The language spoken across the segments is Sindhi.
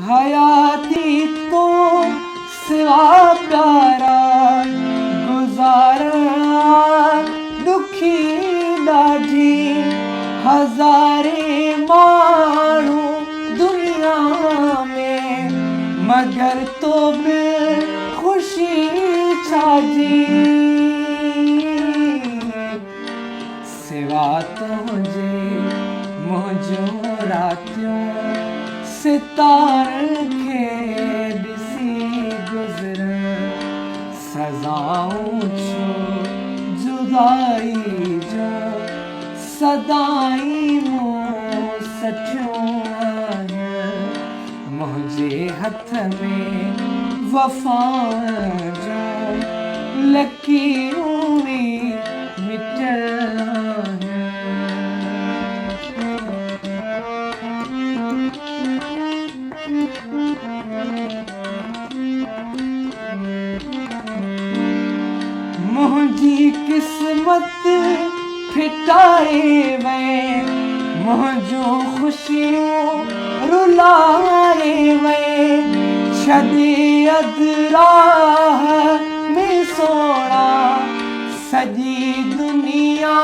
حياتي تو سوا پيارا گذارڻ آ ڏکي ڏاڍي. هزارين ماڻهو دنيا ۾، مگر تو بن خوشي ڇا جي؟ سوا تنهنجي منهنجون راتيون ستارن کي ڏسي گذرن. سزائون ڇو جدائي جون سدائين مون سٺيون آهن. منهنجي هٿ ۾ وفائن جون لڪيرون ئي مٽيل آهن. منهنجي قسمت ڦٽائي وئين، منهنجون خوشيون رلائي وئين، ڇڏي اڌ راهه ۾ سهڻا، سڄي دنيا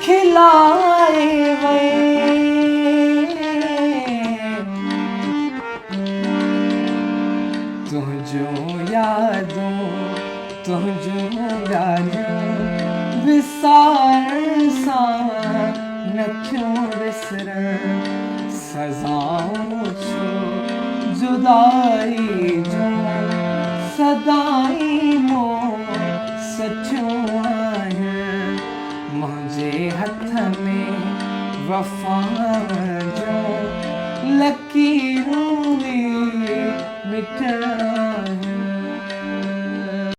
کلائي وئين. تنهنجون يادون تنهنجون ڳالهيون وسارڻ سان نٿيون وسرن. سزائون ڇو جدائي جون سدائين مون سٺيون آهن. منهنجي هٿ ۾ وفائن جون لڪيرون ئي مٽيل.